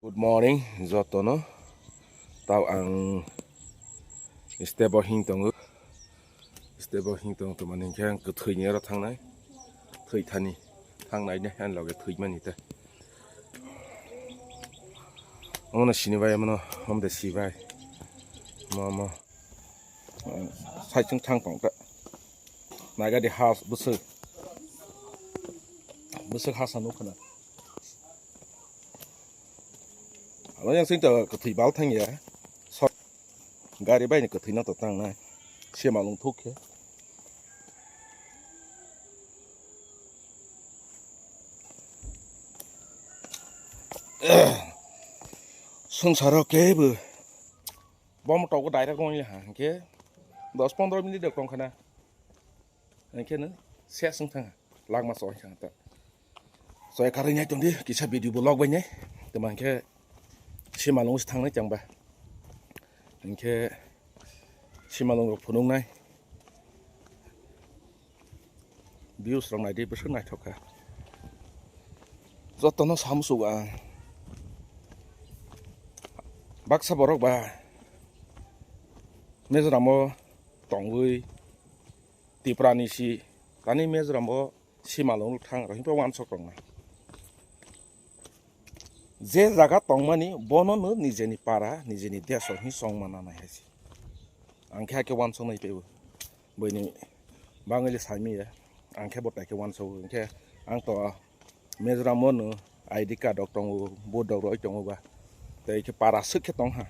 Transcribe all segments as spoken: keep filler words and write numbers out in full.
Good morning, jotono. Tao ang step o hing tongo. Step o hing tong tongmani hingke ang kwthwi ni oro thangnai. Thwi thani. Thangnai ne han loge thwi mani te. Omono sini bai, omono, omo de si bai. Mo, mo. Saichung thang tong ta. Naga di has bwswk. Bwswk hasa nukha na. Abo yang sing to kwthwi bal thang ya. Sok. Gari bai ni kwthwi no to tang nai. Sema lung thuk khe. Swngcharo kebo. Bo motok o direct rong ya ha. Hingke dos pondro minute de tong khana. Hingke no ses wng thang. Langma so wng thang ta. So, e karwi nai tongdi, kisa video bo log bai nai. Tama hingke simalung se thangnai chang ba. Hingke simalung rok phunuk nai. Views rok naidi, bwswk naithok kha. Jotono samusugo ang. Baksa borok ba Mizoram o tongwi Tipra ni si, tani Mizoram o simalung thang rok, himkhe wansok rok na. Je jaga tongmani, bono no nijeni para, nijeni desh o hin song mana nai hai se. Ang khe hakhe wansok nai teibo. Buini bangwi le saimanya. Ang khe bo tai khe wansok, hingkhe ang to Mizoram o no I D card rok tongo, vote rok roi tongo ba. Tei khe para swk khe tong ha.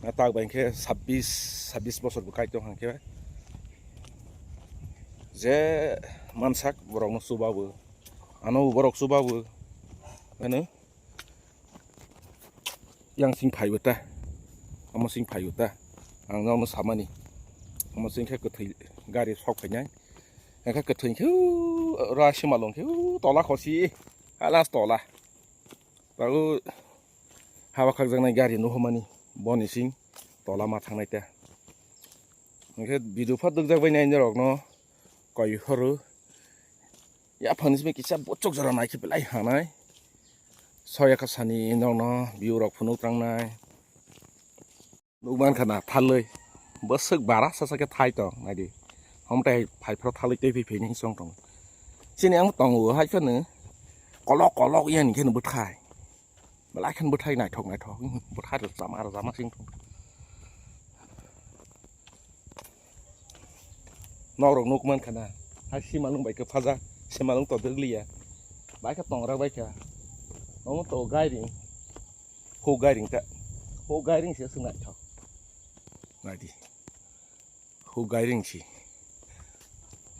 Na tak bai khe sabbish, sabbish bosor bo kai tong ha khe. Je mansak borok no chuba bo. Ano borok chuba bo. Ano yang sing phai bo ta. Amo sing phai bo ta. Ang no samani. Amo sing khe kwthwi gari sok phainai. Hingkhe kwthwi khe ra simalung khe tola khosi. Alas tola. Tago haba khakjaknai gari nuhumani boni sing tola ma thangnai ta. Hingkhe video phat dukjak bai nai norok no koi horo. Yaphang ni simi kisa bochok jora nai khe belai hanai. Soya kha sani norok no view rok phunuk trangnai. Nukmankha na thalwi bwswk bara sasa khe thai tong naidi. Homtai phaiphro thalwi tei phai phai ning song tong. Chini ang tongo hai phano kolok kolok yani khe bwthai. Belai khe bwthai naithok naithok bwthai rwchama rwchama sing tong. Norok nukmankha na hai simalung bai khe phaja simalung to dwgliya. Bai khe tongra bai kha. Omo to gairing. Huk gairing ta. Huk gairing se swng naithok. Naidi. Huk gairing si.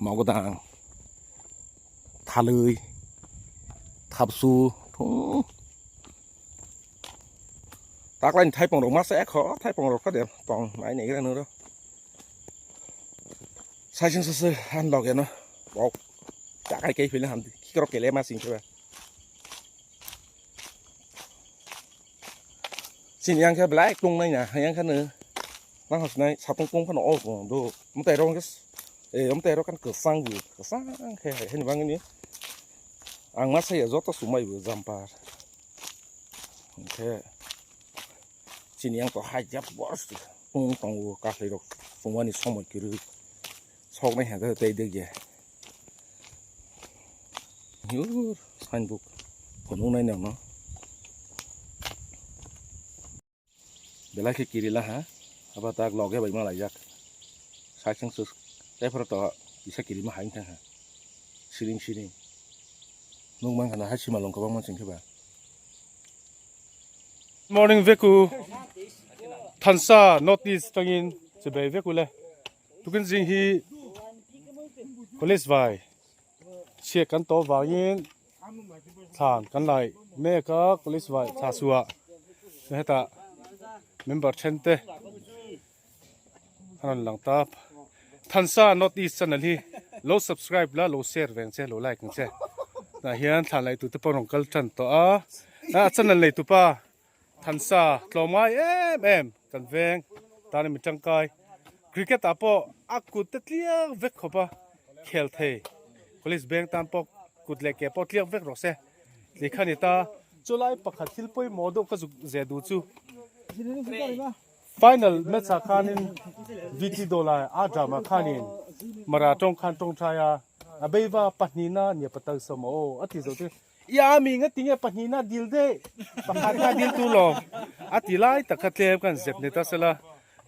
Mogodang. Thalwi. Thapsu. Thung. Taklaini thaipung rok masa ekho. Thaipung rok kade tong. Nai nai gra nuro. Saising sase han loge no. Bok. Takai kai phile han. Kikrok kele masing khe ba. Chini yang khe belai tong nai na, yang khe no. Nang hos nai, sapung pung phano o do. Mutai rong khe, eh, mutai rok kan kwsang bu, kwsang khe hai, hani bang ni. Ang ma saya joto sumai bu jampar. Khe chini yang to hai jab bors pung tong bu, kahlai rok sumani somoi kiri. Sok nai ha tei de ge. Yur, sain buk. Phunuk nai nang no. Belai khe kirila ha. Aba tak loge bai ma laijak. Saising sus. Tei phoro to kisa kirima hai thang ha. Siring siring. Nukmankha na hai simalung kwbangma sing khe ba. Morning veku. Thansa notice tangin chebe veku le. Tukin jing hi police bai. Siya kan to bangin than kan lai me ka police bai thasua. Heta member chente. Aron lang tap. Thansa North East channel hi lo subscribe la lo share veng che lo like veng che. Na hian than lai tu te pon rong kal than to a. A channel lai tu pa. Thansa tlawmngai em em kan veng tani mi tangkai cricket apo a kut te tliak vek khopa khel thei police beng tam pok kut le ke po tliak vek rok se likhani ta Chulai pakhat thil poi modo ka zuk je du chu. Final match a khanin V T Dola a drama khanin mara tong khan tong thaya. Abeiba pahnina nia patal samo ati zo te. Ya mi nga tinge pahnina dil de. Pakhat na dil tu lo. Ati lai ta kha tlem kan zep ne ta sela.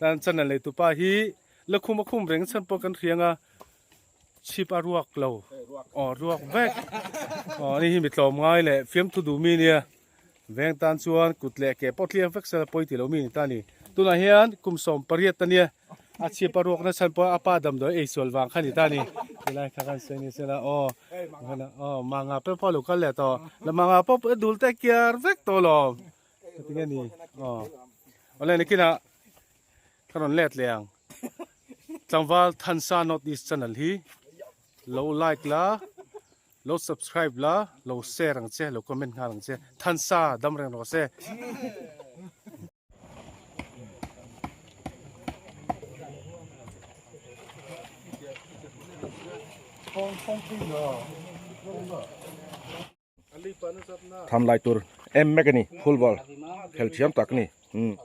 Dan channel le tu pa hi lakhum khum reng san po kan rianga. Chip a ruak lo. O ruak vek. O ni hi mi tlom ngai le film tu du mi nia. Veng tan chuan kut leh ke pawh thliak vek sela poi ti lo mi ni ta ni. Tunah hian kum sawm pariat ta nia. A chhip a ruakna chhan pawh a pa damdawi ei sual vang kha ni ta ni. Tilai kha kan seng ni sela aw. Aw, manga pe pawh lo kal leh tawh. La manga pawh dul te kiar vek tawh lo. Ka ti nge ni. Aw. Ole ni kina. Ka rawn let leh ang. Tlangval Thansa North East channel hi lo like la, lo subscribe la, lo share ang che, lo comment nghal ang che. Thansa dam reng ro se. Thanlai tur M Mekani full ball khel thiam tak ni. Hmm.